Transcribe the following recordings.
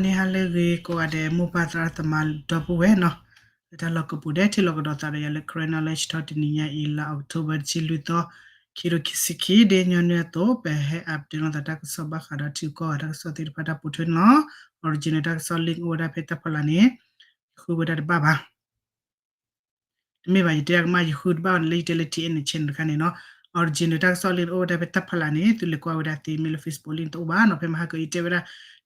န့ၣ်ဟါလၢအဂ့ၤ ကိးဂၤဒဲး မိၢ်ပၢ်သရၣ်သမါဒီပုၢ်ဝဲၢ်နီၤ, လၢတၢ်လီၢ်ကပူၤဒဲး ထံၣ်လိာ်ကဒီးသးဒီးယၤလၢ Karen Knowledge Talk တနံၤညါအံၤ လါအီးကထိဘၢၣ် တဆံလွံၢ်သီ ခံကထိခံဆံခံ ဒ်ညီနုၢ်အသိး ပဟဲ update လိာ်သးတၢ်ကစီၣ်ဘၣ်ဃးဒီးထံဂုၤကီၢ်ဂၤတၢ်ကစီၣ်သ့ၣ်တဖၣ်တၢ်ပိာ်ထွဲန့ၣ်လီၤ. Original တၢ်ကစီၣ် link အိၣ်ဝဲဒၣ်ဖဲတၢ်ဖီလာ်န့ၣ် ယဃုဝဲဒၣ်တဘၣ်ဘၣ် တမ့ၢ်ဘၣ် ယတဲအကမၣ် ယဃုတဘၣ်ဘၣ်န့ၣ် လၢယတဲလၢ ထံအဲၣ်အဲၣ် channel တခါန့ၣ်နီၤ, original တၢ်ကစီၣ် link အိၣ်ဝဲဒၣ်ဖဲတၢ်ဖီလာ်န့ၣ် သုလဲၤကွၢ်ဝဲဒၣ်သ့ မ့ၢ်လၢ Facebook link တအိၣ်ဘၣ်နီၤ, ဖဲမဟါကၢအံၤတဲဝဲဒၣ်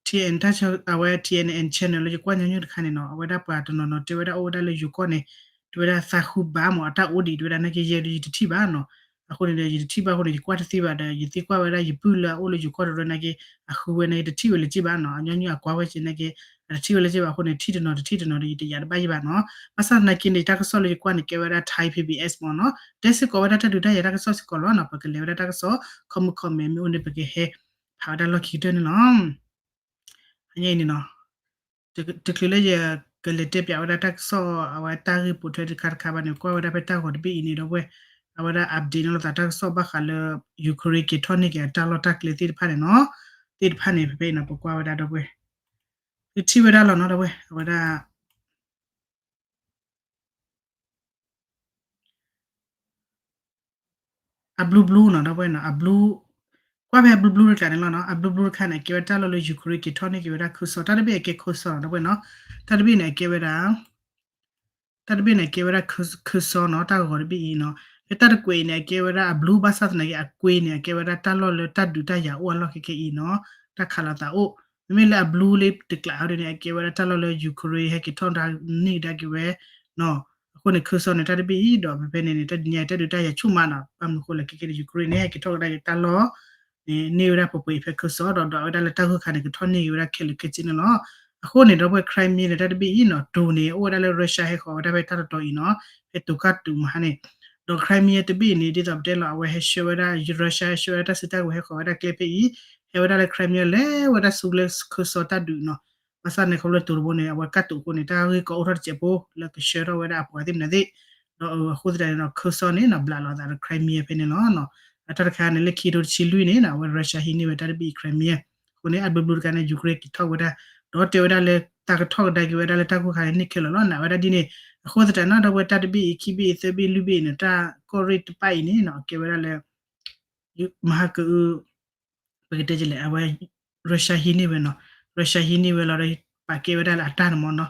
ထံအဲၣ်အဲၣ် အဝဲ ထံအဲၣ်အဲၣ် channel လၢယကွၢ်ညီနုၢ်တခါန့ၣ်နီၤ, အဝဲဒၣ်ပှၤတနီၤနီၤတဲဝဲဒၣ်အိၣ်ဝဲဒၣ်လၢယိၤကီၢ်န့ၣ် တဲဝဲဒၣ်သးဃုဘၣ်မး အတၢ်အိၣ်ဒံး တဲဝဲဒၣ်နာ်က့ ယဲဒီးယတထံၣ်ဘၣ်နီၤ, အဃိန့ၣ်ဒီး ယတထံၣ်ဘၣ်အဃိန့ၣ် ယကွၢ်တသ့ဘၣ်ဒီး ယသံကွၢ်ဝဲဒၣ်ယပုၢ်လၢအအိၣ်လၢယိၤကီၢ်တရၢနာ်က့ အဃုဝဲနာ်က့ တထံၣ်ဝဲလၢၤဘၣ်နီၤ, အညီနုၢ်အကွၢ်ဝဲက့ၤနာ်က့ အတထံၣ်ဝဲလၢၤဘၣ်အဃိန့ၣ် ထံၣ်တနီၤတထံၣ်တနီၤဒီး ယတယာ်တဘၣ်ယံၤဘၣ်နီၤ, ဘၣ်ဆၣ်သနာ်က့န့ၣ် တၢ်ကစီၣ်လၢယကွၢ်န့ၣ် ကဲဝဲဒၣ် Thai PBS မးနီၤ, တဲစ့ၢ်ကီးဝဲဒၣ်တၢ်ဒုးတၢ်ယၤတၢ်ကစီၣ်စ့ၢ်ကီးလီၤနီၤ, ပကလဲၤဝဲဒၣ်တၢ်ကစီၣ် comment comment မ့ၢ်အိၣ်န့ၣ် ပကဟဲဖးဝဲဒၣ်လီၢ်ခံကတၢၢ်န့ၣ်လီၤ. အညါအံၤန့ၣ်နီၤ တချုးလၢယကလဲၤတဲပၠးဝဲဒၣ်တၢ်ကစီၣ် အဝဲတၢ်ဂ့ၢ်ပိာ်ထွဲတခါတခါဘၣ်န့ၣ် ကွၢ်ဝဲဒၣ်ဖဲတၢ်ဂီၤတဘ့ၣ်အံၤန့ၣ် ဒီပုၢ်ဝဲၢ် အဝဲဒၣ် update န့ၢ်လိာ်သးတၢ်ကစီၣ်ဘၣ်ဃးလၢ Ukraine က့ၤထီၣ်န့ၢ်က့ၤအတၢ်လီၢ်တၢ်ကျဲသ့ၣ်တဖၣ်န့ၣ်နီၤ, သ့ၣ်တဖၣ်န့ၣ် ဖဲဖဲအံၤနီၤ ပကွၢ်ဝဲဒၣ် ဒီပုၢ်ဝဲၢ် သုထံၣ်ဝဲဒၣ်လီၤနီၤ ဒီပုၢ်ဝဲၢ် အဝဲဒၣ် အblue blueနီၤ ဒီပုၢ်ဝဲၢ်နီၤ, အblue ကွၢ်ဖဲအblue blueတခါန့ၣ်လီၤနီၤ, အblue blueတခါန့ၣ် အကဲဝဲတၢ်လီၢ်လၢ Ukraine က့ၤထီၣ်န့ၢ်က့ၤဝဲဒၣ်ခၢၣ်စီၤ, တၢ်တဘ့ၣ်အကဲခၢၣ်စီၤနီၤ ဒီပုၢ်ဝဲၢ်နီၤ, တၢ်တဘ့ၣ်န့ၣ် အကဲဝဲဒၣ် တၢ်တဘ့ၣ်န့ၣ် အကဲဝဲဒၣ်ခၢၣ်စီၤနီၤ တၢ်ဂီၤတဘ့ၣ်အံၤနီၤ, လၢတၢ်တကွဲးအံၤန့ၣ် အကဲဝဲဒၣ်အblue ဘၣ်ဆၣ်သနာ်က့ အကွဲးန့ၣ် အကဲဝဲဒၣ်တၢ်လီၢ်လၢတၢ်ဒုးတၢ်ယၤအိၣ်အလီၢ်ခဲခဲအံၤနီၤ, တၢ်ခးလိာ်သးအိၣ်, မ့မ့ၢ်လၢအblueလၢတကျးဟီဒ်န့ၣ် အကဲဝဲဒၣ်တၢ်လီၢ်လၢ Ukraine ဟဲက့ၤထီၣ်ဒၣ်န့ၢ်ကဒါက့ၤဝဲနီၤ, အဃိန့ၣ် ခၢၣ်စီၤန့ၣ် တၢ်တဘ့ၣ်အံၤဒီး ဖဲဖဲန့ၣ်န့ၣ် တၢ်ဒုးညါအံၤ တၢ်ဒုးတၢ်ယၤဆူၣ်မးနီၤ, ဘၣ်မနုၤအဃိလဲၣ် ခဲခဲန့ၣ် Ukraine န့ၣ် ဟဲက့ၤထီၣ်ကဒါက့ၤတၢ်လီၢ် န့ၣ် န့ၢ်ဝဲဒၣ်ပှဲၤပှဲၤအံၤဖဲခၢၣ်စီၤဒီး ဒွးဝဲဒၣ်လၢတၢ်ဂိၢ်ခါန့ၣ် ကထီၣ်န့ၢ်က့ၤဝဲဒၣ်ခဲလၢာ်ခဲဆ့န့ၣ်လီၤ. အဃိန့ၣ် ဒီပုၢ်ဝဲၢ် Crimea န့ၣ် တၢ်တဘ့ၣ်အံၤနီၤ တိၤန့ၣ် အိၣ်ဝဲဒၣ်လၢ Russia ဟဲဃီၤဝဲဒၣ်ဖဲတၢ်တတီၤအံၤနီၤ, ဖဲတိၤကၢ်တုၤမဟါန့ၣ်, ဒီး Crimea တဘ့ၣ်အံၤန့ၣ် ဒ်သိးပတဲလီၤ အဝဲဟဲဆှၢဝဲဒၣ် Russia ဟဲဆှၢဝဲဒၣ်တၢ်စုတၢ်ကဝဲၤ ဟဲဃီၤဝဲဒၣ်ကျဲဖဲအံၤ, ဟဲဝဲဒၣ်လၢ Crimea လဲၤဝဲဒၣ်ဆူလၢခၢၣ်စီၤတၢ်ဒုးနီၤ, ဘၣ်ဆၣ်န့ၣ် ခီဖျိတိၤတဘိန့ၣ် အဝဲကၢ်တိၤအဃိန့ၣ် တၢ်ဂ့ၢ်ကီအိၣ်ထီၣ်တစဲးဖိ လၢကဆှၢထီၣ်ဝဲဒၣ်အပှၤသ့ၣ်မနုၤသ့ၣ် ဒီးအဃိသတးန့ၣ်ဒီး ခၢၣ်စီၤန့ၣ်နီၤ ဘျးလီၤသးဒီး Crimea ဖဲန့ၣ်လီၤ. အတၢ်တခါန့ၣ် လၢခံကထိတဆံလွံၢ်န့ၣ်နီၤ အဝဲ Russia ဟံးန့ၢ်ဝဲတၢ်တဘ့ၣ်အံၤ Crimea, အဃိန့ၣ် အဘျုးဘျုးတခါန့ၣ် Ukraine က့ၤထီၣ်ဝဲဒၣ်, ဒီးတဲဝဲဒၣ်လၢ တၢ်ကထီၣ်ကဒါက့ၤဝဲဒၣ်လၢတၢ်ဂိၢ်ခါန့ၣ် န့ၢ်ခဲလၢာ်လီၤ နာ်ဝဲဒၣ်ဒ်န့ၣ်, အဃိသတးနီၤ ဒီပုၢ်ဝဲၢ် တၢ်တဘ့ၣ်အံၤ ခံဘ့ၣ်အံၤ သၢဘ့ၣ် လွံၢ်ဘ့ၣ်အံၤန့ၣ် တၢ်ကီၢ်ရ့ၣ်တဖၣ်အံၤန့ၣ်နီၤ ကဲဝဲဒၣ်လၢ မဟါကအု ပကတဲလဲၣ် အဝဲ Russia ဟံးန့ၢ်ဝဲနီၤ, Russia ဟံးန့ၢ်ဝဲလီၤဒီး ပာ်ကဲဝဲဒၣ်လၢအတၢ်န့ၣ်မ့ၢ်နီၤ,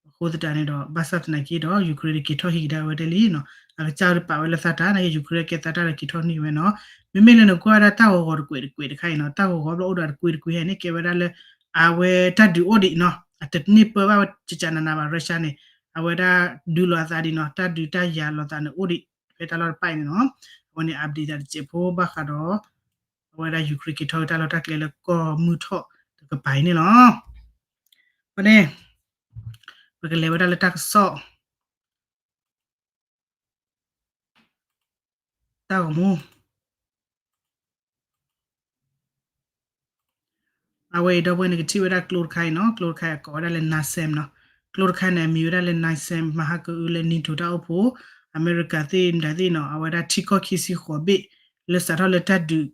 အဃိသတးန့ၣ်ဒီး ဘၣ်ဆၣ်သနာ်က့ဒီး Ukraine က့ၤထီၣ်ဟံးကဒါဝဲဒၣ်လံနီၤ, အကစၢ်ဒီးပာ်ဝဲလၢသးတၢ်နာ်က့ Ukraine ကဲသးတၢ်ဒီးက့ၤထီၣ်န့ၢ်ဝဲနီၤ, မ့မ့ၢ်လၢနကွၢ်ဝဲဒၣ်တၢ်ဂီၤဂီၤတကွဲးတကွဲးတခါအံၤနီၤ တၢ်ဂီၤဂီၤဘျီအိၣ်ဒီးတကွဲးတကွဲးဟဲန့ၣ် ကဲဝဲဒၣ်လၢ အဝဲတၢ်ဒုးအိၣ်ဒံးနီၤ အတန့ၢ်ပၢဘၣ်ဝဲကကနနၤဘၣ် Russia န့ၣ်, အဝဲဒၣ်ဒုးလိာ်အသးဒံးနီၤ တၢ်ဒုးတၢ်ယၤလိာ်သးန့ၣ်အိၣ်ဒံး ဖဲတၢ်လီၢ်တဖၣ်အံၤန့ၣ်နီၤ, အဝဲန့ၣ် update သးတစဲးဖိဘၣ်ဃးဒီး အဝဲဒၣ် Ukraine က့ၤထီၣ်က့ၤတၢ်လီၢ်တၢ်ကျဲလၢကီၢ်မုၢ်ထီၣ်တကပၤအံၤန့ၣ်လီၤ. အဃိန့ၣ် ပကလဲၤဝဲဒၣ်လၢတၢ်ကစီၣ် တၢ်ဂီၤမူ အဝဲအံၤ ဒီပုၢ်ဝဲၢ် နကထံၣ်ဝဲဒၣ်ကျိတခါအံၤနီၤ, ကျိတခါအံၤကိးဝဲဒၣ်လၢ NASAMS နီၤ, ကျိတခါန့ၣ် အမံၤဝဲဒၣ်လၢ NASAMS မဟါကအုလၢ NATO တၢ်အိၣ်ဖှိၣ် အမဲရကၤသ့ၣ်မတၤသ့ၣ်နီၤ အဝဲဒၣ်ထံကီၢ်ခံဆံဃိးဘ့ၣ် လၢစးထီၣ်လၢတၢ်ဒုး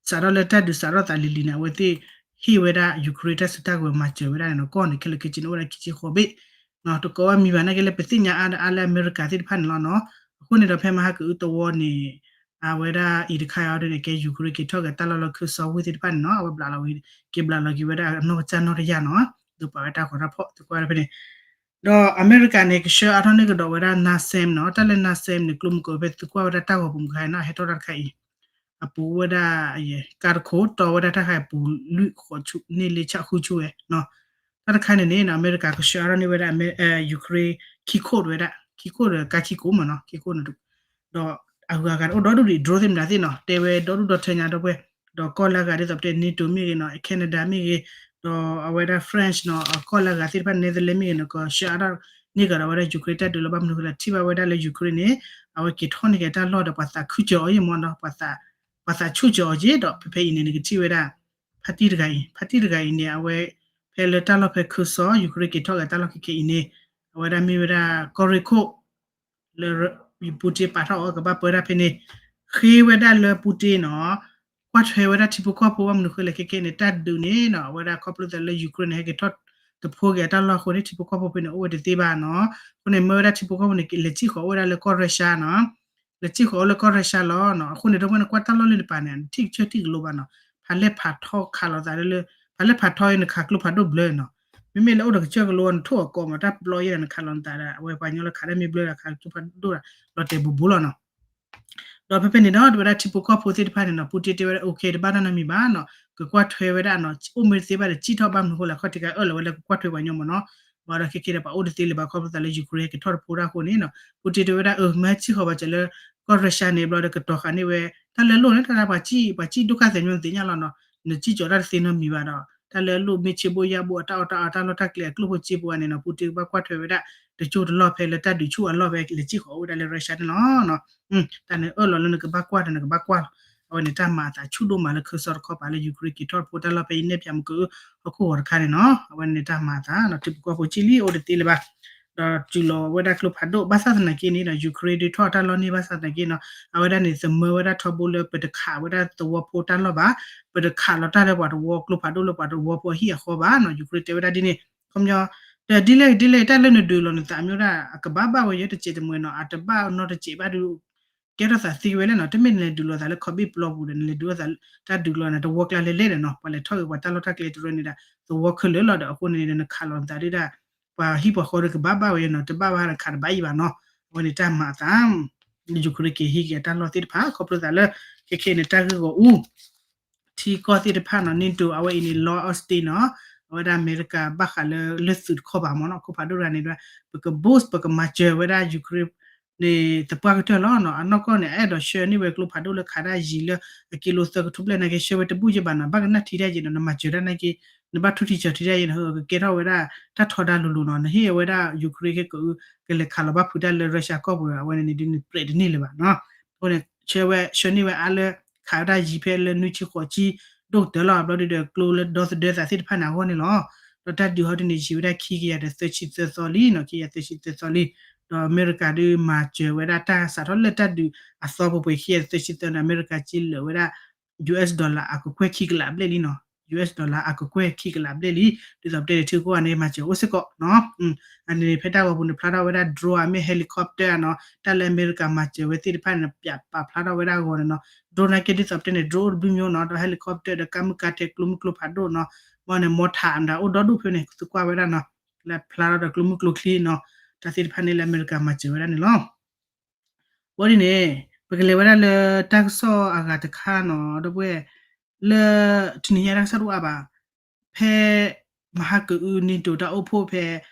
စးထီၣ်လၢတၢ်ဒုးစးထီၣ်သးလံၤလံၤန့ၣ် အဝဲသ့ၣ်ဟ့ၣ်ဝဲဒၣ် Ukraine တၢ်စုတၢ်ကဝဲၤမၤစၢၤဝဲဒၣ်န့ၣ်နီၤ, ကီၢ်န့ၣ် ခဲလၢာ်ခဲဆ့န့ၣ် အိၣ်ဝဲဒၣ်ခံဆံဃိးဘ့ၣ် တကိးဝဲမံၤဘၣ်နာ်က့လၢ ပသ့ၣ်ညါအါအါလၢအမဲရကၤသ့ၣ်တဖၣ်န့ၣ်လီၤနီၤ. အဃိန့ၣ်ဒီး ဖဲမဟါကအုတဝီန့ၣ် အဝဲဒၣ်အံၤတခါအံၤဒ်န့ၣ် ကဲ Ukraine က့ၤထီၣ်က့ၤတၢ်လီၢ်လၢခၢၣ်စီၤဝ့ၢ်သ့ၣ်တဖၣ်န့ၣ်နီၤ, အဝဲဘျးလီၤက့ၤ ဘျးလီၤက့ၤဝဲဒၣ်အနီၢ်ကစၢ်နီၢ်တယၢ်နီၤ, ဒိးပာ်ဝဲတၢ်ဂီၤတၢ်ဖီၣ် သုကွၢ်ဝဲဒၣ်ဖဲန့ၣ် ဒီးအမဲရကၤန့ၣ် ကဆှၢအါထီၣ်န့ၢ်ကဒီးဝဲဒၣ် NASAMS နီၤ, တၢ်လၢ NASAMS န့ၣ် ကျိမုၢ်ကီၢ်ဖဲသုကွၢ်ဝဲဒၣ်တၢ်ဂီၤပူၤမုၢ်ခါနီၤ ဟဲထီၣ်တၢ်တခါအံၤ အပူၤဝဲဒၣ် ကါတခိၣ် တီဝဲဒၣ်တၢ်ခါအံၤပူၤလွံၢ်ဃိးဆူ န့ၢ်လၢဆၣ်ဃုဆူဝဲနီၤ, တၢ်တခါန့ၣ်န့ၣ်နီၤ အမဲရကၤကဆှၢအါထီၣ်န့ၢ်ဝဲဒၣ် Ukraine ခံခိၣ်ဝဲဒၣ် ခံခိၣ်ဒီးကါခံခိၣ်မ့ၢ်နီၤ ခံခိၣ်န့ၣ် ဒီးအဂၤဂၤအိၣ်ဒီဒူၣ်ဒံး drone သ့ၣ်မတၤသ့ၣ်နီၤ တဲဝဲဒီဒူၣ်ဒီထၢညါဒီပုၢ်ဝဲၢ်, ဒီးကီၢ်လၢအဂၤဒ်သိးပတဲ NATO မ့ၢ်ဂ့ၤနီၤ Canada မ့ၢ်ဂ့ၤ, ဒီးအဝဲဒၣ် France နီၤ အကီၢ်လၢအဂၤသ့ၣ်တဖၣ် Netherlands မ့ၢ်ဂ့ၤနီၤ ကဆှၢအါထီၣ်န့ၢ်ကဒီးဝဲဒၣ် Ukraine တၢ်ဒုးလီၤ. ဘၣ်မနုၤဃိလဲၣ် ထံၣ်ဘၣ်ဝဲဒၣ်လၢ Ukraine န့ၣ် အဝဲက့ၤထီၣ်န့ၢ်က့ၤတၢ်လီၢ်ဒီး ပှၤသးခုစၢၤအီၤယံၤမ့ၢ်နီၤ ပှၤသးဆူၣ်စၢၤအီၤက့ၤဒီး ဖဲဖဲအံၤန့ၣ် နကထံၣ်ဝဲဒၣ် ဖါတံၢ်တဂၤအံၤ ဖါတံၢ်တဂၤအံၤန့ၣ် အဝဲ ဖဲလၢတၢ်လီၢ်ဖဲခၢၣ်စီၤ Ukraine က့ၤထီၣ်က့ၤတၢ်လီၢ်ခဲခဲအံၤန့ၣ် အဝဲဒၣ်မ့ၢ်ဝဲဒၣ်ကီၢ်ရ့ၣ်ခိၣ် လၢ Putin ပာ်ထီၣ်အီၤကဘၣ်ပၢတၢ်ဖဲန့ၣ် ဃ့ဝဲဒၣ်လၢ Putin နီၤ ကွၢ်ထွဲဝဲဒၣ်ထံဖိကီၢ်ဖိ ဘၣ်မနုၤဃိလဲၣ် ခဲခဲန့ၣ် တၢ်ဒုးန့ၣ်နီၤ အဝဲဒၣ်ခီဖျိသးလၢ Ukraine န့ၣ် ဟဲက့ၤထီၣ် တဖိဂ့ၤအတၢ်လီၢ်အဃိန့ၣ် ထံဖိကီၢ်ဖိဖဲန့ၣ် အိၣ်ဝဲတသ့ဘၣ်နီၤ. အဃိန့ၣ် မၢဝဲဒၣ်ထံဖိကီၢ်ဖိန့ၣ် လဲၤစံၣ်ဃီၤအိၣ်ဝဲဒၣ်လၢကီၢ်ရၢရှါနီၤ. လဲၤစံၣ်ဃီၤအိၣ်လၢကီၢ်ရၢရှါလီၤနီၤ. အဃိန့ၣ် ဒီပုၢ်ဝဲၢ်န့ၣ် ကွၢ်တၢ်လီၢ်လၢနပာ်န့ၣ် ထံၣ်ကစၢၢ်ထံၣ်ကလိဘၣ်နီၤ. ဖးလဲၢ်ဖးထီခးလိာ်သးလၢ ဖးလဲၢ်ဖးထီအံၤ နခးကျိဖးဒိၣ်ဘျၢနီၤ. မ့မ့ၢ်လၢအိၣ်ဒီးကစၢၢ်ကလိအံၤ နထိၣ်အကိးမး တၢ်ပျီယဲၢ်ဒီး နခးလိာ်နသးဒီး အဝဲပှၤကညီလၢခးတၢ်မ့ၢ်ဘျၢဒီး ခးကျိဖးဒိၣ်ဒီး လီၤတဲာ်ဘူးဘူးလီၤနီၤ. ဒီးဖဲဖဲန့ၣ်ဒီး တဝဲဒၣ်ထံဖိကီၢ်ဖိသ့ၣ်တဖၣ်န့ၣ်နီၤ ပူတ့တဲဝဲဒၣ် okay တဘၣ်တၢ်နီတမံၤဘၣ်နီၤ, ကကွၢ်ထွဲဝဲဒၣ်နီၤ, အိၣ်မ့ၢ်တသ့ဘၣ်ဒီး စံၣ်ထီၣ်ဘၣ်မနုၤအဃိလဲၣ် ခီၣ်ထံးကအၢၣ်လီၤဝဲလၢကကွၢ်ထွဲပှၤကညီမ့ၢ်နီၤ, ဘၣ်ဒီးခဲကဲဒီး ပှၤအိၣ်တသ့လၢၤဘၣ် ခီဖျိသးလၢ Ukraine ဟဲက့ၤထီၣ်တဖိတၢ်အဃိန့ၣ်နီၤ ပူတ့တဲဝဲဒၣ် အၢ မ့ၢ်ဟဲစံၣ်ဃီၤဘၣ်စၢၤလၢ ကီၢ်ရၢရှါန့ၣ် ဘျီဒီးကတီၤဃာ်န့ၢ်ဝဲ တၢ်လၢလိၣ်န့ၣ် တၢ်လၢပှၤစံၣ် ပှၤစံၣ်ဒိၣ်ကၢ်သဲးညီနသ့ၣ်ညါလီၤနီၤ, နစံၣ်ကီၤတၢ်တသ့နီတမံၤဘၣ်ဒီး တၢ်လၢအလိၣ်မ့ၢ်ဆ့ဘိယၢ်ဘိအတၢ်အီၣ်တၢ်အီတၢ်လီၢ်တၢ်ကျဲအကျိၣ်ဖိစ့ဖိအံၤန့ၣ်နီၤ ပူတ့ကဘၣ်ကွၢ်ထွဲဝဲဒၣ် တကၠိၢ်တလီၢ်ဖဲလၢတၢ်ဒုးဆူၣ်အလီၢ်ဖဲ လဲၤစံၣ်ဃီၤအိၣ်ဝဲဒၣ်လၢရၢရှါန့ၣ်လီၤ. တၢ်န့ၣ်အၢၣ်လီၤလၢနကဘၣ်ကွၢ်ဒီးနကဘၣ်ကွၢ်လီၤ. အဝဲန့ၣ်တၢ်မၤအသးဆူၣ်ဒိၣ်မးလၢခၢၣ်စးတခီပၤလၢ Ukraine က့ၤထီၣ်တဖိတၢ်လီၢ်ဖဲယနဲၣ်ဖၠးမုၢ်ကအု ဟီၣ်ခိၣ်ဂီၤတခါန့ၣ်နီၤ အဝဲန့ၣ်တၢ်မၤအသးနီၤ ထံဖိကီၢ်ဖိစံၣ်လံအိၣ်တသ့လၢၤဘၣ် ဒီးတုၤလီၤဝဲဒၣ်ကျိဖးဒိၣ် ဘၣ်ဆၣ်သနာ်က့န့ၣ်ဒီး Ukraine ဒုးထီၣ်တၢ်လီၢ်န့ၢ်ဘၣ်ဆၣ်သနာ်က့နီၤ အဝဲဒၣ်န့ၣ် သမၢဝဲဒၣ်ထီဘိလၢပတခးဝဲဒၣ်သဝီဖိတၢ်လီၢ်ဘၣ်, ပတခးလီၤတၢ်လၢပှၤသဝီကျိဖးဒိၣ်လၢပှၤသဝီဖိအဟံၣ်အဃီဘၣ်နီၤ Ukraine တဲဝဲဒၣ်ဒ်န့ၣ် ခီပညီ ဒီးဒ်လဲၣ်ဒ်လဲၣ် တၢ်လၢနဒုးလီၤနသးမ့ၢ်ဝဲဒၣ် အကဘၣ်ဘၣ်ဝဲယဲတစဲးတမှဲၤနီၤ အတဘၣ်နီတစဲးဘၣ်ဒီး ကဲထီၣ်သးသ့ဝဲလဲၣ်နီၤ တမ့ၢ်နလဲၤဒုးလီၤသးလၢခီဘ့ၣ်ပျီပူၤဒီး နလဲၤဒုးလီၤသး တၢ်ဒုးလီၤန့ၣ် သဝီကျါလဲၤလဲၣ်ဒီးနီၤ ပှၤလဲၤထီၣ်ဂ့ၤပှၤတၢ်လီၢ်တၢ်ကျဲတရၢန့ၣ်ဒီး သဝီခဲလၢာ်လီၤဒီး အဃိန့ၣ်ဒီး နခးလီၤနသးဒုးဒၣ် ပှၤဟံၣ်ပှၤဃီဒီးကဘၣ်ဘၣ်ဝဲနီၤ တဘၣ်ဘၣ်နခးတဘၣ်အံၤဘၣ်နီၤ အဝဲန့ၣ်တၢ်မၤအသး Ukraine က့ၤဟံးက့ၤအတၢ်လီၢ်သ့ၣ်တဖၣ် ခီဖျိသးလၢ ခဲခဲန့ၣ် တၢ်ဂ့ၢ်ဂီၢ်အူ ထံကီၢ်သ့ၣ်တဖၣ်နီၤ NATO အဝဲအံၤန့ၣ် Law of State နီၤ အဝဲဒၣ်အမဲရကၤဘၣ်ဃးလၢလၢသုးတခီပၤမ့ၢ်နီၤ ခိၣ်ဖးဒိၣ်တဂၤန့ၣ် ပက boost ပကမၤစၢၤဝဲဒၣ် Ukraine န့ၣ် သပှၢ်ကတၢၢ်လီၤနီၤ အနီၢ်ကီၢ်န့ၣ် အအဲၣ်ဒိးဆှၢန့ၢ်ဝဲကျိဖးဒိၣ်လၢခးတၢ်ယံၤလၢအကံလိသၢကထိဘျဲၣ်နာ်က့ ဆှၢဝဲတဘူၣ်ယဲၢ်ဘၣ်နီၤ ဘၣ်ကနၣ်ထံတၢ်ယံၤနီၤ နမၤစၢၤတၢ်နာ်က့ နဘၣ်ထူထံၣ်စၢၤထံတၢ်ယံၤနီၤ ကကဲထီၣ်ဝဲဒၣ် တၢ်ထီဒါလိၤလိၤနီၤ နဟ့ၣ်ဝဲဒၣ် Ukraine ခဲက ကလဲၤခးလီၤဘၣ်ဖုးတၢ်လၢ Russia ကီၢ်ပူၤဒီး အဝဲန့ၣ်န့ၣ်ဒ်န့ၣ် ပြဲးတန့ၢ်လၢၤဘၣ်နီၤ အဃိန့ၣ် ဆှၢဝဲ ဆှၢန့ၢ်ဝဲအါလၢ ခးဝဲဒၣ်ယံၤဖဲလၢနွံဆံဃိးဆံ ဒိၣ်ကတၢၢ်လီၤ ဘျီဒုဒီးကျိလၢဒီသဒၢသးသ့ၣ်တဖၣ်န့ၣ်အဂီၢ်န့ၣ်လီၤ ဒီးတၢ်ဒုးဟီဒ်န့ၣ် ယံၤဝဲဒၣ်ခံကယၤဒီးသၢဆံသၢသီလံနီၤ ခံကယၤသၢဆံသၢသီလံ ဒီးအမဲရကၤဒုးမၤစၢၤဝဲဒၣ်တၢ်စးထီၣ်လၢတၢ်ဒုးအသီပှဲၤပှဲၤခံကယၤသၢဆံသၢန့ၣ် အမဲရကၤက့လၢာ်ဝဲဒၣ် US dollar အကကွဲၢ်ခံကလးဘျဲၣ်လံနီၤ US dollar အကကွဲၢ်ခံကလးဘျဲၣ်လံ ဒ်သိးပတဲန့ၣ်ထံကီၢ်န့ၣ် မၤစၢၤအိၣ်စ့ၢ်ကီးနီၤ အန့ၣ်ဖဲတၢ်ဂီၤပူၤန့ၣ် ဖျါထီၣ်ဝဲဒၣ် drone အမ့ၢ် helicopter နီၤ တၢ်လၢအမဲရကၤမၤစၢၤဝဲသ့ၣ်တဖၣ်န့ၣ် ပာ်ဖျါထီၣ်ဝဲဒၣ်ဂီၤန့ၣ်နီၤ drone နာ်က့ဒ်သိးပတဲန့ၣ် drone အိၣ်တဘျုးမျိုးနီၤ ဒီး helicopter ဒီးကါမုၢ်ကါထဲကျိမုၢ်ကျိဖးဒိၣ်နီၤ မ့ၢ်န့ၣ် mortar အမတၤအိၣ်ဒီဒူၣ်ဖဲန့ၣ် သုကွၢ်ဝဲဒၣ်နီၤ လၢဖျါထီၣ်ဒီးကျိမုၢ်ကျိချံနီၤ တၢ်သ့ၣ်တဖၣ်န့ၣ်လၢအမဲရကၤမၤစၢၤဝဲဒၣ်န့ၣ်လီၤ ဘၣ်ဒ်န့ၣ် ပကလဲၤဝဲဒၣ်လၢတၢ်ကစီၣ်အဂၤတခါနီၤ ဒီပုၢ်ဝဲၢ် လၢ တနံၤညါတၢ်ကစီၣ်တအိၣ်အါဘၣ် ဖဲ မဟါကအု NATO တၢ်အိၣ်ဖှိၣ်ဖဲ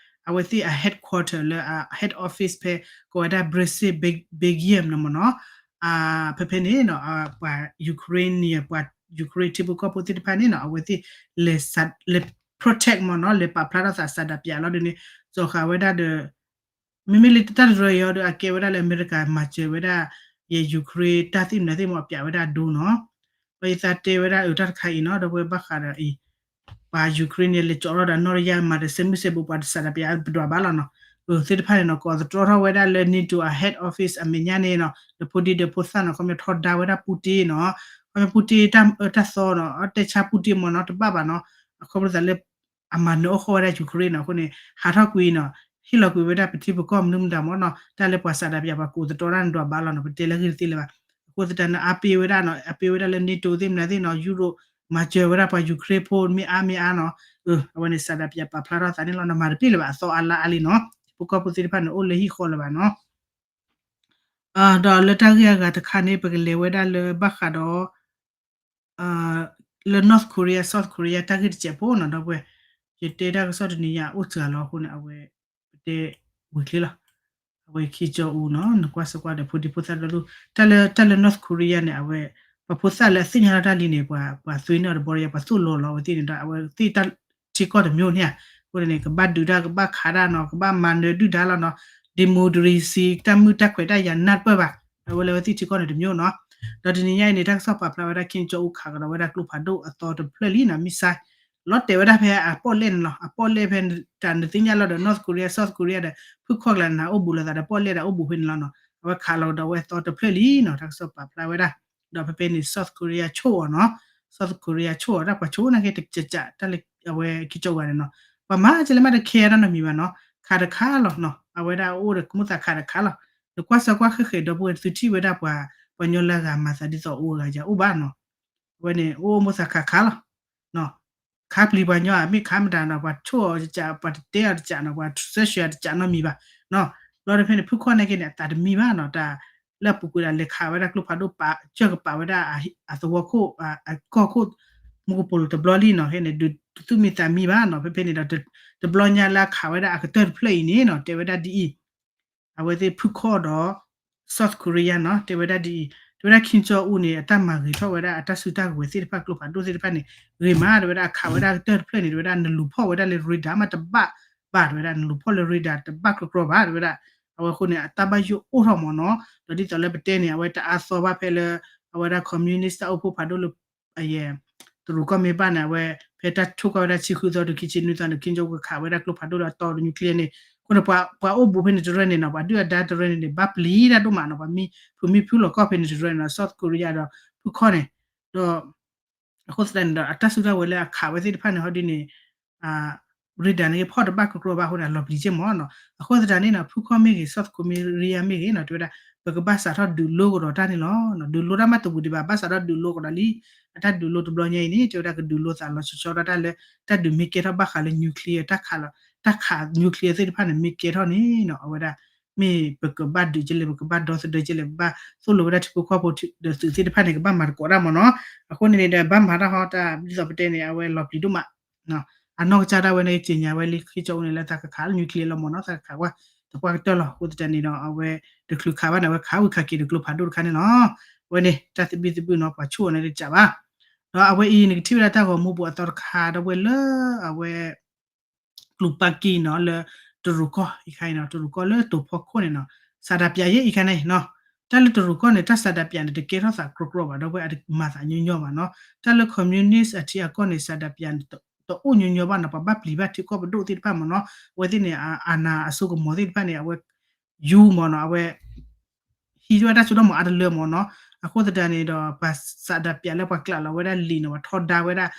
အဝဲသ့ၣ်အ headquarter လၢအ head office ဖဲ ကိးဝဲဒၣ် Brussels Belgium န့ၣ်မ့ၢ်နီၤ ဖဲဖဲန့ၣ်နီၤ ပှၤ Ukraine န့ၣ် ပှၤ Ukraine ထံဖိကီၢ်ဖိသ့ၣ်တဖၣ်န့ၣ်နီၤ အဝဲသ့ၣ်လဲၤ protect မ့ၢ်နီၤ လဲၤပာ်ဖျါထီၣ်သး ဆန္ဒပြ လီၤဒ်န့ၣ် စီၤဃာ်ဝဲဒၣ်ဒီး မ့မ့ၢ်လၢတၢ်တရၢအံၤဒီး အကဲဝဲဒၣ်လၢအမဲရကၤမၤစၢၤဝဲဒၣ် ယ Ukraine တၢ်သ့ၣ်မနုၤသ့ၣ်မ့ၢ် အပျးဝဲဒၣ်အဒိနီၤ ဒီးယသးတဲဝဲဒၣ်အတၢ်တခါအံၤနီၤ ဒီပုၢ်ဝဲၢ်ဘၣ်ဃးဒီးအံၤ ပှၤ Ukraine န့ၣ် လဲၤကၠီထီၣ်ဒီးနီၣ်တယၢ်မၤတစဲးမုၢ်စဲးဘိ ပှၤတစးဒးပယါပဒွးဘၣ်လီၤနီၤ သ့ၣ်တဖၣ်န့ၣ်နီၤ ကိးသတြီထီၣ်ဝဲဒၣ်လၢ NATO အ head office အမဲာ်ညါန့ၣ်နီၤ ဒီးဖိဒံဒီးဖိသၣ်နီၤ ခီပညီထီဒါဝဲဒၣ် Putin နီၤ ခီပညီ Putin တၢ်အၢတၢ်သီနီၤ တဲဆါ Putin မ့ၢ်နီၤ တဘၣ်ဘၣ်နီၤ အခီပညီသးလၢ အမၤနၢၤအိၣ်ဃီဝဲဒၣ် Ukraine နီၤ အဃိန့ၣ် ဟးထီၣ်ကွံာ်နီၤ ဟ့ၣ်လီၤကွံာ်ဝဲဒၣ်ပထံပကီၢ်မနုၤမတၤမ့ၢ်နီၤ တၢ်လၢပှၤစးဒးပယါပှၤကိးသတြီတၢ်န့ၣ်ဒွးဘၣ်လီၤနီၤ ပတဲလၢဂ့ၢ်တသ့လၢၤဘၣ် အဃိသတးန့ၣ် အါပ့ၤဝဲဒၣ်နီၤ အါပ့ၤဝဲဒၣ်လၢ NATO သ့ၣ်မနုၤသ့ၣ်နီၤ ယူရိၣ် မၤစၢၤဝဲဒၣ်ပှၤ Ukraine ဖိမ့ၢ်အါမ့ၢ်အါနီၤ အဝဲန့ၣ် စးဒးပယါပာ်ဖျါထီၣ်သးန့ၣ်လီၤ နမၤတပ့ၢ်လၢၤဘၣ် အသီအါလါအါလံနီၤ ထံဖိကီၢ်ဖိသ့ၣ်တဖၣ်န့ၣ် အိၣ်လၢဟံၣ်ဃီလၢၤဘၣ်နီၤ ဒီးလၢတၢ်ဂ့ၢ်အဂၤတခါန့ၣ် ပကလဲၤဝဲဒၣ်လၢဘၣ်ဃးဒီး လၢ North Korea South Korea တၢ်ဂ့ၢ်တစဲးဖိနီၤ ဒီပုၢ်ဝဲၢ် ယတဲတၢ်ကစီၣ်တနံၤညါအိၣ်စှၤလီၤအဃိန့ၣ် အဝဲ ပတဲဝံၤချ့လီၤ အဝဲ Kim Jong Un နီၤ နကွၢ်စ့ၢ်ကီးဒီးဖိဒံဖိသၣ်ဒီဒူၣ် တၢ်လၢ တၢ်လၢ North Korea န့ၣ် အဝဲ ပှၤဖိသၣ်လၢအသ့ၣ်ညါလီၤတၢ်လံန့ၣ် ပှၤ ပှၤသွံန့ၢ်အီၤတဘီဒီး ပှၤသိၣ်လိလီၤအဝဲသ့ၣ်န့ၣ်ဒီး အဝဲသ့ၣ်တၢ်ထံကီၢ်တမျိုးန့ၣ်ဧါ အဃိန့ၣ် ကဘၣ်ဒုးတၢ် ကဘၣ်ခးတၢ်နီၤ ကဘၣ်မၤနၢၤဒုၣ်ဒါလီၤနီၤ democracy တၢ်မုာ်တၢ်ခွဲးတၢ်ယာ်နၢ်တပၢၢ်ဘၣ် အဝဲလၢအဝဲသ့ၣ်ထံကီၢ်န့ၣ်တမျိုးနီၤ ဒီးတနံၤညါအံၤန့ၣ် တၢ်ကစီၣ်ပာ်ဖျါဝဲဒၣ် Kim Jong Un ခးကဒီးဝဲဒၣ်ကျိဖးဒိၣ်အသီတဖျၢၣ်လံနီၤ missile လီၤတဲာ်ဝဲဒၣ်ဖဲအပီၣ်လဲၣ်န့ၣ်လီၤ အပီၣ်လဲၣ်ဖဲတၢ်နသ့ၣ်ညါလီၤဒီး North Korea South Korea ဒီး ဖုၣ်ခီၣ်ကျါန့ၣ် အိၣ်ဘူးလိာ်သးဒီးပီၣ်လဲၣ်ဒီးအိၣ်ဘူးဖဲန့ၣ်လီၤနီၤ အဝဲခးလီၤကဒီးဝဲအသီတဖျၢၣ်လံနီၤ တၢ်ကစီၣ်ပာ်ဖျါဝဲဒၣ် ဒီးဖဲဖဲန့ၣ် South Korea ဆိၣ်အီၤနီၤ South Korea ဆိၣ်အီၤ တၢ်ပှၤဆိၣ်နာ်က့တကးကး တၢ်လၢအဝဲ Kim Jong Un န့ၣ်နီၤ ပှၤမၤကလဲၤမးတခဲအံၤနီတမံၤဘၣ်နီၤ, ခးတခါလီၤနီၤ, အဝဲဒၣ်အိၣ်ဒီးမိၣ်သးခးတခါလီၤ. နကွၢ်စၢၤကွၢ်ဃဲဃဲဒီပုၢ်ဝဲၢ် သုထံၣ်ဝဲဒၣ်ပှၤ ပှၤကညီလၢအဂၤမၤသးဒ်သိးအိၣ်အဂၤယၤအိၣ်ဘၣ်နီၤ. အဝဲန့ၣ် အိၣ်မိၣ်သးခးခါလီၤ ခးပျံၤပှၤညီ အမ့ၢ်ခးမတၤနီၤ ပှၤဆိၣ်အီၤတစး ပှၤတတဲအီၤတစးနီၤ ပှၤစဲးဆှၢအီၤတစးနီတမံၤဘၣ်နီၤ. ဘျီတဖဲန့ၣ် ဖုခီၣ်န့ၣ်က့န့ၣ် အသးတမံဘၣ်နီၤ, တၢ်လၢအပူၤကွံာ်ဒၣ်လဲၤခးဝဲဒၣ်ကျိဖးဒိၣ်ပာ် ကၢၢ်ကပာ်ဝဲဒၣ်အသဝီခိၣ် အကီၢ်ခိၣ် မူကပိာ်လိၤတဘျီလံနီၤ, ဖဲန့ၣ် ဒုးသူၣ်မံသးမံဘၣ်နီၤ, ဖဲဖဲန့ၣ်ဒီး တဘျီညါလၢအခးဝဲဒၣ်အကတၢၢ်တဖျၢၣ်အံၤန့ၣ်နီၤ တဲဝဲဒၣ်ဒ်အံၤ အဝဲသ့ၣ်ဖုခီၣ်ဒီး South Korea နီၤ တဲဝဲဒၣ်ဒ်အံၤ, တဲဝဲဒၣ် Kim Jong Un န့ၣ် အတၢ်မၤဂ့ၤထီၣ်ဝဲဒၣ်အတၢ်စုတၢ်ကဝဲၤသ့ၣ်တဖၣ် ကျိဖးဒိၣ်သ့ၣ်တဖၣ်န့ၣ် ဂ့ၤမး တဲဝဲဒၣ် အခးဝဲဒၣ်ကတၢၢ်တဖျၢၣ်န့ၣ် တဲဝဲဒၣ် နလူၤဖီၣ်ဝဲဒၣ်လၢ radar မးတဘၣ်ဘၣ် တဲဝဲဒၣ် နလူၤဖီၣ်လၢ radar တဘၣ်ကြီကြီဘၣ် တဲဝဲဒၣ်. အဝဲအဃိန့ၣ် အတၢ်ဘၣ်ယိၣ်အိၣ်ထီၣ်မ့ၢ်နီၤ, ဒီးဒ်သိးလၢပတဲန့ၣ် အဝဲတအါသီဘၣ်ဖဲလၢ အဝဲဒၣ် communist တၢ်အိၣ်ဖှိၣ်ဖးဒိၣ်လၢ အယဲ တရူးကီၢ်မ့ၢ်ဘၣ်န့ၣ် အဝဲ ဖဲတၢ်ထိၣ်ကွၢ်ဝဲဒၣ် ဆံဃုသီ တုၤ ခံဆံနွံသီန့ၣ် Kim Jong Un ကခးဝဲဒၣ်ကျိဖးဒိၣ်လၢအတီတနူၤကျ့န့ၣ်, အဃိန့ၣ် ပှၤအိၣ်ဘူးဖဲန့ၣ်တရၢန့ၣ်နီၤ ပှၤဒုၣ်အဒါတရၢန့ၣ်န့ၣ် ဘၣ်ပျံၤတၢ်ဒိၣ်မးနီၤ, ပှၤမံဖုမံဖုလီၤကီၢ်ဖဲန့ၣ်တရၢန့ၣ်နီၤ South Korea ဒီးဖုခီၣ်န့ၣ်, ဒီး အဃိသတးန့ၣ်ဒီး အတၢ်စုတၢ်ဝဲၤလၢအခးဝဲသ့ၣ်တဖၣ်န့ၣ် ဟီဒ်န့ၣ် radar န့ၣ် ဖီၣ်တဘၣ်ကြီကြီဘၣ်အဃိန့ၣ် အလီၤပျံၤက့မ့ၢ်နီၤ. အဃိသတးန့ၣ်နီၤ ဖုခီၣ်မ့ၢ်ဂ့ၤ South Korea မ့ၢ်ဂ့ၤနီၤ တဲဝဲဒၣ် ပကဘၣ်စးထီၣ်ဒုးလိကဒီးတၢ်န့ၣ်လီၤ. ဒုးလိတၢ်မးတဝံၤဒံးဘၣ် ဘၣ်စးထီၣ်ဒုးလိကဒီးလံ. အတၢ်ဒုးလိတဘျီညါအံၤန့ၣ် တဲဝဲဒၣ်ကဒုးလိသးလီၤဆီဆီဒၣ်တၢ်လၢ တၢ်ဒုးမ့ၢ်ကဲထီၣ်ဘၣ်ဃးလၢ nuclear တၢ်ခးလီၤ တၢ်ခး nuclear သ့ၣ်တဖၣ်န့ၣ် မ့ၢ်ကဲထီၣ်န့ၣ်နီၤ အဝဲဒၣ် မ့ၢ်ပကဘၣ်ဒုးကလဲၣ် ပကဘၣ်ဒီသဒၢကလဲၣ် ပဘၣ်သိၣ်လိဝဲဒၣ်ထံဖိကီၢ်ဖိဒီးသုးသ့ၣ်တဖၣ်န့ၣ် ကဘၣ်မၤသကိးတၢ်မ့ၢ်နီၤ. အဃိန့ၣ်န့ၣ်ဒီး ဘၣ်မၤတၢ်ဟီတၢ် ဒ်သိးပတဲန့ၣ် အဝဲလီၤပျံၤဒိၣ်မး အနီၢ်ကစၢ်ဒၣ်ဝဲန့ၣ် ကသ့ၣ်ညါဝဲလံ ခ့ကၠီအူန့ၣ် လၢသးကခးလၢ nuclear လီၤမ့ၢ်နီၤ သးကခးကွၢ် တပှၢ်ကတၢၢ်လီၤ. အဃိသတးန့ၣ်ဒီး အဝဲတချုးခးဘၣ်န့ၣ် အဝဲခးဝံၤခးက့ၤဒီးကျိဖးဒိၣ်တခါန့ၣ်လီၤ. အဝဲန့ၣ် တၢ်သဘံၣ်သဘုၣ်နီၤ ပှၤဆိၣ်အီၤန့ၣ်တကးဘၣ်. ဒီးအဝဲအံၤန့ၣ် ကထံၣ်ဝဲဒၣ်တၢ်ဂီၤမူပူၤအသီတခါ ဒီပုၢ်ဝဲၢ်လၢအဝဲ ကျိပၢ်ကံနီၤ လၢတရူးကီၢ်အံၤခါအံၤနီၤ တရူးကီၢ်လၢတိၤဖီခိၣ်န့ၣ်နီၤ ဆန္ဒပြ ယဲအံၤခါန့ၣ်နီၤ တၢ်လၢတရူးကီၢ်န့ၣ် တၢ်ဆန္ဒပြန့ၣ် တကဲထီၣ်သးကြီကြီဘၣ် ဒီပုၢ်ဝဲၢ်အတမၤသးညီညီဘၣ်နီၤ. တၢ်လၢ communist အထံအကီၢ်န့ၣ် ဆန္ဒပြန့ၣ် တအိၣ်ညီညီဘၣ်နီၤ ပှၤဘၣ်ပျံၤဘၣ်ထံကီၢ်ပဒိၣ်သ့ၣ်တဖၣ်မ့ၢ်နီၤ အဝဲသ့ၣ်န့ၣ် အာဏာ အစိကမီၤသ့ၣ်တဖၣ်န့ၣ် အဝဲ ယူမ့ၢ်နီၤ အဝဲ ဟံးဝဲတၢ်စိတၢ်ကမီၤအါတလၢမ့ၢ်နီၤ. အဃိသတးန့ၣ်ဒီး ပှၤဆန္ဒပြလၢပှၤကျးလီၤဝဲဒၣ်လံာ်နီၤ ပှၤထီဒါဝဲဒၣ်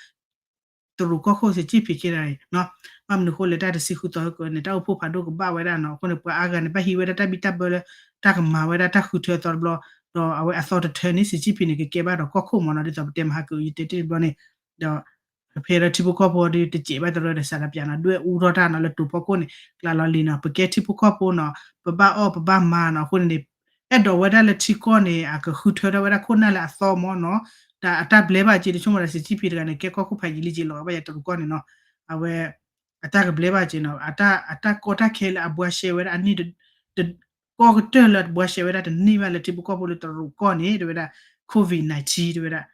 တရူးကီၢ်ခိၣ် စံးကံၣ်ဖံး ခဲဒၣ်န့ၣ်နီၤ ဘၣ်မနုၤအဃိလဲၣ် တၢ်တဆံဃုသီကန့ၣ် တၢ်အိၣ်ဖှိၣ်ဖးဒိၣ်ကဘၣ်ဝဲဒၣ်နီၤ. အဃိန့ၣ် ပှၤအါဂၤန့ၣ် ဘၣ်ဟံးဝဲဒၣ်တၢ်ဘံၣ်တၢ်ဘၢလၢ တၢ်ကမၤဝဲဒၣ်တၢ်ဃုထၢအသီတဘျီ ဒီးအဝဲအသီတထၢန့ၣ် စံးကံၣ်ဖံးန့ၣ် ကကဲဘၣ်ဒီးကီၢ်ခိၣ်မ့ၢ်နီၤ ဒ်သိးပတဲမဟါကအု ယတဲတ့ၢ်တဘျီန့ၣ် ဒီး ဖဲလၢထံဖိကီၢ်ဖိဒီးတစဲးဘၣ်တရၢဒီး ဆန္ဒပြနီၤ ဒွဲၣ်အူထီၣ်တၢ်နီၤ လၢတိၤဖီခိၣ်န့ၣ် ကျးလီၤလံာ်နီၤ ပကဲထံဖိကီၢ်ဖိနီၤ ပဘၣ်အီၣ်ပဘၣ်မၤနီၤ. အဃိန့ၣ် အဲၣ်ဒိးဝဲဒၣ်လၢထံကီၢ်န့ၣ် အကဃုထၢထီၣ်ဝဲဒၣ်ခိၣ်နၢ်လၢအသီမ့ၢ်နီၤ. တၢ်အတၢ်ဘျဲဘၣ်က့ တဆိကမိၣ်ဒီး စံးကံၣ်ဖံးတဂၤန့ၣ် ကဲကီၢ်ခိၣ်ဖးယံာ်လံက့ လီၤဘၣ်ယၤတရူးကီၢ်န့ၣ်နီၤ အဝဲ အတၢ်ကဘျဲဘၣ်က့နီၤ အတၢ်ကီတၢ်ခဲလၢအဘှါရှဲဝဲဒၣ်အနံၣ် ကီၢ်ကတၢၢ်လၢအဘှါရှဲဝဲဒၣ်တန့ၢ်ဘၣ်လၢထံဖိကီၢ်ဖိလၢတရူးကီၢ်န့ၣ် တဲဝဲဒၣ် COVID nineteen တဲဝဲဒၣ်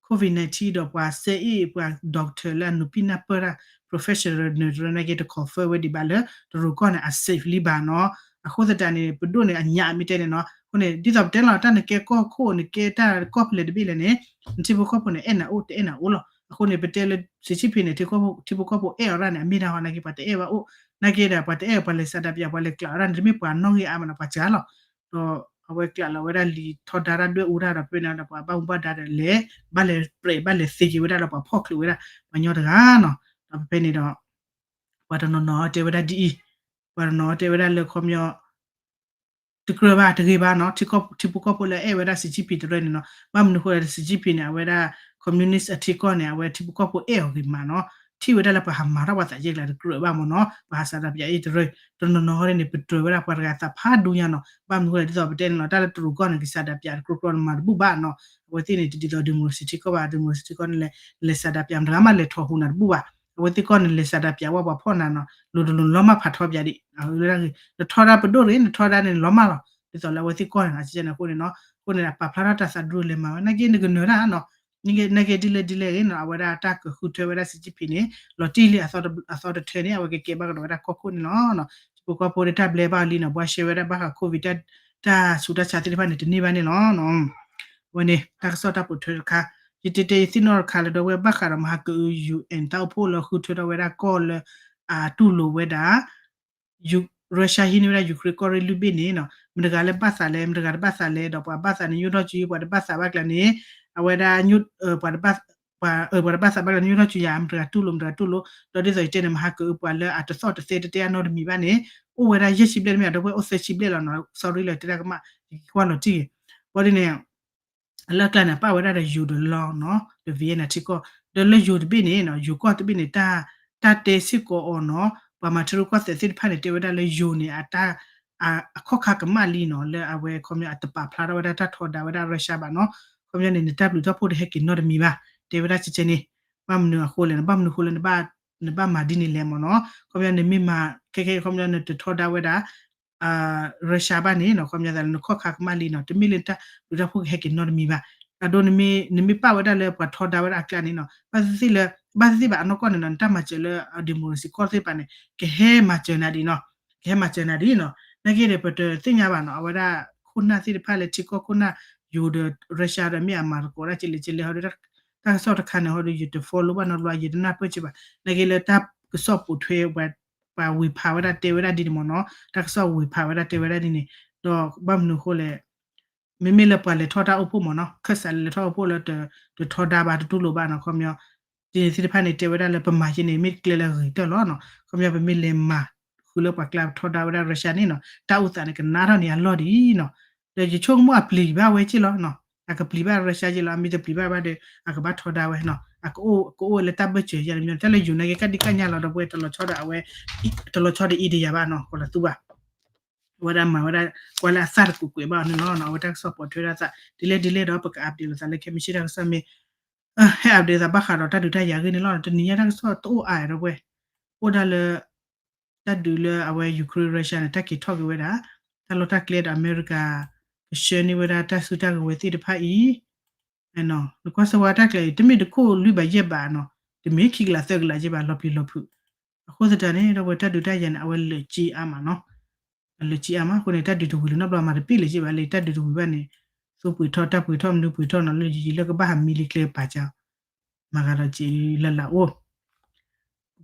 COVID nineteen ဒီးပှၤစဲအ့ၣ် ပှၤ doctor လၢအနုာ်ပံနၢ်ပၢၢ်တၢ် professional န့ၣ် တရၢန့ၣ်က့ တ confirm ဝဲဒံးဘၣ်လၢ တရူးကီၢ်န့ၣ် အ safe လံဘၣ်နီၤ. အဃိသတးန့ၣ် ပဒိၣ်န့ၣ် အညၣ်မ့ၢ်တဲန့ၣ်နီၤ. အဃိန့ၣ် ဒ်သိးပတဲလီၤ တၢ်နကဲကီၢ်ခိၣ် နကဲတၢ်ကီၢ်ဖဲလဲၣ်တဘ့ၣ်လဲၣ်န့ၣ် နထံဖိကီၢ်ဖိန့ၣ် အဲၣ်နၤအိၣ် တအဲၣ်နၤအိၣ်လီၤ. အဃိန့ၣ် ပတဲလၢ စံးကံၣ်ဖံးန့ၣ် ထံဖိကီၢ်ဖိအဲၣ်အီၤဒၣ်န့ၣ် အမ့ၢ်တၢ်ဟီ နာ်က့ ပှၤတအဲၣ်ဘၣ်အိၣ် နာ်က့ဒီး ပှၤတအဲၣ် ပှၤလဲၤဆန္ဒပြ ပှၤလဲၤကျးအီၤဒၣ်န့ၣ် တမ့ၢ်ပှၤနီၣ်ဂံၢ်အါမးနီၤ ပှၤစှၤလီၤ. ဒီးအဝဲကျးလီၤဝဲဒၣ်လံာ်ထီဒါတၢ်ဒွဲၣ်အူတၢ်ဒီး ဖဲန့ၣ်ဒီး ပှၤဘၣ်မူဘၣ်ဒါဒီး လဲၤ ဘၣ်လဲၤပြဲး ဘၣ်လဲၤသ့က့ၤဝဲဒၣ်ဒီး ပှၤဖီၣ်ချုးဝဲဒၣ် ပှၤညီတဂၤနီၤ. ဒီးဖဲန့ၣ်ဒီး ပှၤတနီၤနီၤတဲဝဲဒၣ်ဒ်အံၤ, ပှၤတနီၤတဲဝဲဒၣ်လၢခီပညီ တကြၢးဘၣ်တဂ့ၤဘၣ်နီၤ. ထံဖိကီၢ်ဖိလၢအဲၣ်ဝဲဒၣ် စံးကံၣ်ဖံး တရၢန့ၣ်နီၤ ဘၣ်မနုၤဃိလဲၣ် စံးကံၣ်ဖံးန့ၣ် အဝဲဒၣ် communist အထံကီၢ်န့ၣ် အဝဲထံဖိကီၢ်ဖိအဲၣ်အီၤဂ့ၤမးနီၤ. ထံၣ်ဝဲဒၣ်လၢပှၤဟးမၤထီၣ်ပှၤသးကဲကျါ တကြၢးဘၣ်မ့ၢ်နီၤ. ပှၤဟးဆန္ဒပြအံၤတရၢ တနီၤနီၤဃီန့ၣ် ပတြၢၤဝဲဒၣ်ပှၤတဂၤသးဖးဒိၣ်ညါနီၤ. ဘၣ်မနုၤဃိလဲၣ် ဒ်သိးပတဲန့ၣ်လီၤ တၢ်လၢတရူးကီၢ်န့ၣ် ကဆန္ဒပြတကြၢးကြၢးန့ၣ် မၤတဘူၣ်ဘၣ်နီၤ. အဝဲသ့ၣ်န့ၣ် တဒ်သိး democracy ထံကီၢ်ဘၣ်. democracy ထံကီၢ်န့ၣ် လဲၤဆန္ဒပြမတၤဂၤမးလဲၤထီၣ်ဟူနၤတဘူၣ်ဘၣ်. အဝဲသ့ၣ်ကီၢ်န့ၣ် လဲၤဆန္ဒပြဝဲပှၤဖီၣ်နၤနီၤ လိၤတလိၤလီၤမၢ်ဖးထီပၠးဒံး နထီဒါပဒိၣ်တဂ့ၤ နထီဒါန့ၣ်လီၤမၢ်လီၤ. ဒ်သိးလၢအဝဲသ့ၣ်ကီၢ်န့ၣ် အန့ၣ်အဃိန့ၣ်နီၤ အဃိန့ၣ် ပာ်ဖျါထီၣ်တၢ်သးဒူလဲၤမၤဝဲ နာ်က့နကနၢၤတၢ်နီၤ နာ်က့ဒ်လဲၣ်ဒ်လဲၣ်ဂ့ၤနီၤ အဝဲဒၣ်တၢ်ကဃုထၢဝဲဒၣ် စံးကံၣ်ဖံးန့ၣ် လီၤတံၢ်လံ အသီတထၢန့ၣ် အဝဲကကဲဘၣ်ကဒီးဝဲဒၣ်ကီၢ်ခိၣ်န့ၣ်လီၤ. ထံဖိကီၢ်ဖိဒီးတၢ်ဘျဲဘၣ်လံနီၤ ဘှါရှဲဝဲဒၣ်ဘၣ်ဃး COVID တၢ်ဆူးတၢ်ဆါသ့ၣ်တဖၣ်န့ၣ် တန့ၢ်ဘၣ်န့ၣ်လီၤ. အဝဲန့ၣ်တၢ်ကစီၣ်တၢ်ပိာ်ထွဲတခါ ယတဲတဲယသ့ၣ်နီၣ်တခါလၢဒီပုၢ်ဝဲၢ် ဘၣ်ဃးဒီးမဟါကအု UN တၢ်အိၣ်ဖှိၣ်လၢဃုထၢထီၣ်ဝဲဒၣ်ကီၢ်လၢ အတူၢ်လိာ်ဝဲဒၣ် Russia ဟံးန့ၢ်ဝဲဒၣ် Ukraine ကီၢ်ရ့ၣ်လွံၢ်ဘ့ၣ်န့ၣ်နီၤ မတၤတဂၤလၢဘၣ်သးလဲၣ် မတၤတဂၤတဘၣ်သးလဲၣ် ဒီးပှၤဘၣ်သးန့ၣ် ညိၣ်ထီၣ်စု ပှၤတဘၣ်သးဘၣ်ကျါန့ၣ် အဝဲဒၣ် ပှၤတဘၣ် ပှၤတဘၣ်သးဘၣ်လၢနယိၣ်ထီၣ်စူၤယၤ မတၤတဂၤတူၢ်လိာ် မတၤတဂၤတူၢ်လိာ် ဒီးဒ်သိးယတဲန့ၣ် မဟါကအုပှၤလၢအတသီၣ်တသဲတတဲအနီတမံၤဘၣ်န့ၣ် အိၣ်ဝဲဒၣ်ယဲၢ်ဆံဘျဲၣ်တမ့ၢ် ဒီပုၢ်ဝဲၢ်အိၣ်သၢဆံဘျဲၣ်လီၤနီၤ sorry လၢတဲတၢ်ကမၣ် ယကကွၢ်လီၤတံၢ်ဂ့ၤ ဘၣ်ဒ်န့ၣ် လၢအကျါန့ၣ် ပာ်ဝဲဒၣ်ဒီးယိၤဒီးလီၤနီၤ ဒီး Vietnam ထံကီၢ် ဒီးလၢယိၤတဘ့ၣ်န့ၣ်နီၤ ယိၤကီၢ်တဘ့ၣ်န့ၣ် တၢ်တဲစ့ၢ်ကီးအီၤနီၤ ပှၤမၤထံရူၢ်ကီၢ်သဲးသ့ၣ်တဖၣ်န့ၣ် တဲဝဲဒၣ်လၢယိၤန့ၣ် အတၢ် အခီၣ်ခါကမၣ်လံနီၤ လၢအဝဲခီပညီအတပာ်ဖျါထီၣ်ဝဲဒၣ်တၢ်ထီဒါဝဲဒၣ် Russia ဘၣ်နီၤ ခီပညီန့ၣ် နတၢ်ဘျုးတၢ်ဖှိၣ်တဟဲက့ၤနီတမံၤဘၣ် တဲဝဲဒၣ်ကဲကဲန့ၣ် ဘၣ်မနုၤအဃိလဲၣ် နဘၣ်မနုၤအဃိလၢ နဘၣ်မၤဒ်န့ၣ်လဲၣ်မ့ၢ်နီၤ ခီပညီနမ့ၢ်မၤ ခဲခဲခီပညီနတထီဒါဝဲဒၣ် Russia ဘၣ်န့ၣ်နီၤ ခီပညီသးလၢနခီၣ်ခါကမၣ်လံနီၤ တမ့ၢ်လၢနတၢ်ဘျုးတၢ်ဖှိၣ်ကဟဲက့ၤနီတမံၤဘၣ် အဒိ နမ့ၢ်ပာ်ဝဲဒၣ်လၢပှၤထီဒါဝဲဒၣ်အကျါန့ၣ်နီၤ ဘၣ်သ့ၣ်သ့ၣ်လၢ ဘၣ်သ့ၣ်သ့ၣ်ဘၣ်အနီၢ်ကီၢ်န့ၣ်နီၤ နတၢ်မၤစၢၤလၢအ democracy ကီၢ်သ့ၣ်တဖၣ်န့ၣ် ကဟဲမၤစၢၤနၤဒ်နီၤ ကဟဲမၤစၢၤနၤဒ်နီၤ နာ်က့ဒီး ပတသ့ၣ်ညါဘၣ်နီၤ အဝဲဒၣ်ခိၣ်နၢ်သ့ၣ်တဖၣ်လၢထံကီၢ်ခိၣ်နၢ် ယိၤဒီး Russia ဒီးမ့ၢ်အမၤသကိးဒၣ်ကလဲၣ်ကလဲၣ်ဟီဒီး တၢ်ကစီၣ်တခါန့ၣ်ဟီဒီး ယတ follow ဘၣ်နီတဘျီ ယတနၢ်ပၢၢ်က့ဘၣ် နာ်က့လၢတၢ်ကစီၣ်ပိာ်ထွဲ ပှၤဝံၤဖးဝဲဒၣ်တဲဝဲဒၣ်ဒ်န့ၣ်မ့ၢ်နီၤ တၢ်ကစီၣ်ဝံၤဖးဝဲဒၣ်တဲဝဲဒၣ်ဒ်န့ၣ် ဒီးဘၣ်မနုၤအဃိလဲၣ် မ့မ့ၢ်လၢပှၤလဲၤထီၣ်တၢ်အိၣ်ဖှိၣ်မ့ၢ်နီၤ ခၢၣ်စးလၢလဲၤထီၣ်အိၣ်ဖှိၣ်လၢ တထီဒါဘၣ်တတူၢ်လိာ်ဘၣ်နီၤ ခီပညီ ဒ်န့ၣ်သ့ၣ်တဖၣ်န့ၣ် တဲဝဲဒၣ်လၢပမၤက့န့ၣ် မ့ၢ်ကျဲလၢအဂ့ၤကတၢၢ်လီၤနီၤ ခီပညီ ပမ့ၢ်လဲၤမၤ ဃုာ်လၢပှၤကျါပထီဒါဝဲဒၣ် Russia န့ၣ်နီၤ တၢ်အိၣ်သးန့ၣ် ကနၣ်ထီၣ်န့ၢ်အလီၢ်ဒ်အံၤနီၤ ဒီးယဆိကမိၣ်အပျံၤဘၣ်ဝဲက့လီၤနီၤ အကပျံၤဘၣ် Russia က့လီၤ အမ့ၢ်တပျံၤဘၣ်ဘၣ်ဒီး အကဘၣ်ထီဒါဝဲနီၤ ကအိၣ်လၢတၢ်ဘၢၣ်စၢၤယါတမံၤ တၢ်လၢယိၤနာ်က့ ကၣ်ဒံကၣ်ညါလီၤ ဒီပုၢ်ဝဲၢ် တလီၤဆီဒီးအဝဲ တလီၤဆီဒီး India ဘၣ်နီၤ ကီၤလၤသူဘၣ် အဝဲဒၣ်မၤဝဲဒၣ် ကွၢ်လၢအသၣ်တကူးကွဲးဘၣ်အီၤန့ၣ်လီၤ အဝဲတၢ်ကစီၣ်ပိာ်ထွဲဒၣ်သး ဒ်လဲၣ်ဒ်လဲၣ်ဒီး ပက update လိာ်သးလၢခဲမုၢ်ဆ့ၣ်တၢ်ကစီၣ်မ့ၢ် ဟဲ update သးဘၣ်ဃးဒီးတၢ်ဒုးတၢ်ယၤအဂ့ၢ်န့ၣ်လီၤ တနံၤညါတၢ်ကစီၣ်တအိၣ်အါဒီပုၢ်ဝဲၢ် အိၣ်ဒၣ်လၢ တၢ်ဒုးလၢအဝဲ Ukraine Russia န့ၣ် တၢ်က့ၤထီၣ်က့ၤဝဲဒၣ် တၢ်လီၢ်တၢ်ကျဲဒီး အမဲရကၤ ကဆှၢန့ၢ်ဝဲဒၣ်တၢ်စုတၢ်ကဝဲၤသ့ၣ်တဖၣ်အံၤ နကွၢ်စၢၤဝဲတၢ်ကျဲၤအံၤ တမ့ၢ်တခိၣ်လွံၢ်ဘးယဲၢ်ဘးနီၤ တမ့ၢ်ခံကလးသၢကလးက့ဘၣ် လီၤပျံၤလီၤဖုး အဃိသတးန့ၣ် ဒီပုၢ်ဝဲၢ် တၢ်ဒုးတၢ်ယၤန့ၣ် အဝဲလၢာ်က့အါမးနီၤ အလၢာ်က့အါမး အဃိန့ၣ် တၢ်ဒုးတဝံၤလၢနီတဘျီမၤတပ့ၢ်လၢၤက့ဘၣ်လၢ တၢ်ဒုးတဝံၤဘၣ်န့ၣ် သူပှ့ၤထီၣ်တၢ်ပှ့ၤထီၣ်မနုၤပှ့ၤထီၣ်နီၤ လၢယံာ်ယံာ်လၢကဘၣ်ဟးမံလံကျဲပာ်ကၢ မၤဂၤဒီးက့လၢ်လၢ်အိၣ်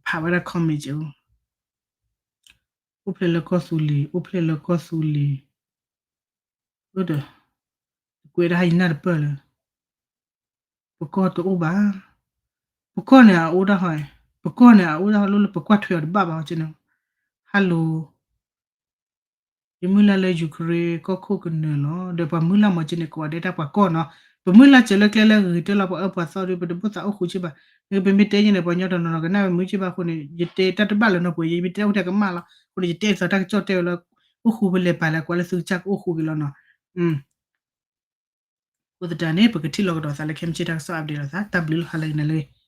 ဖးဝဲဒၣ် comment က့ အိၣ်ဖျဲၣ်လၢကီၢ်သူလ့ၤ အိၣ်ဖျဲၣ်လၢကီၢ်သူလ့ၤ အိၣ်ဒီး ကွဲးဒၣ်ဟါယနၢ်တပၢၢ်လၢ ပကီၢ်တအိၣ်ဘၣ် ပကီၢ်န့ၣ်အအိၣ်ဒၣ်ဟီ ပကီၢ်န့ၣ်အအိၣ်ဒၣ်ဟီလိၣ်လၢပကွၢ်ထွဲအီၤတဘၣ်ဘၣ်ဟီက့န့ၣ် Hello ယမုၢ်လၢ်လၢ Ukraine ကီၢ်ခိၣ်ကနၢၤလီၤ ဒီးပှၤမုၢ်လၢ်မီၤက့န့ၣ် ကိးဂၤဒဲးတၢ်ပှၤကီၢ်နီၤ ပမုၢ်လၢ်စၢၤလၢကျဲလၢအဂ့ၤကတၢၢ်လီၤ ပှၤအၢပှၤသီဒီး ပတဘၣ်သးအိၣ်ဃုာ်က့ဘၣ် နကပမ့ၢ်တဲယဲန့ၣ် ပှၤကညီတနီၤနီၤကနၣ်ဝဲမုာ်က့ဘၣ်အဃိန့ၣ် ယတဲတၢ်တဘၣ်လၢၤနီတပူၤ ယမ့ၢ်တဲအိၣ်ထဲကမၣ်လီၤ အဃိန့ၣ် ယတဲဒ်သိးတၢ်ကစီၣ်တဲဝဲလၢ အိၣ်ဃူဖဲလဲၣ်ပာ်လၢကွၢ်လၢသုကစၢ်ကအိၣ်ဃူက့ၤလီၤနီၤ အဃိသတးန့ၣ် ပကထံၣ်လိာ်ကဒီးသးလၢခဲမုၢ်ဆ့ၣ်တၢ်ကစီၣ် update လိာ်သး တၢ်ဘျုးလီၤ ဟါလၢဂ့ၤနၤလၢဂ့ၤ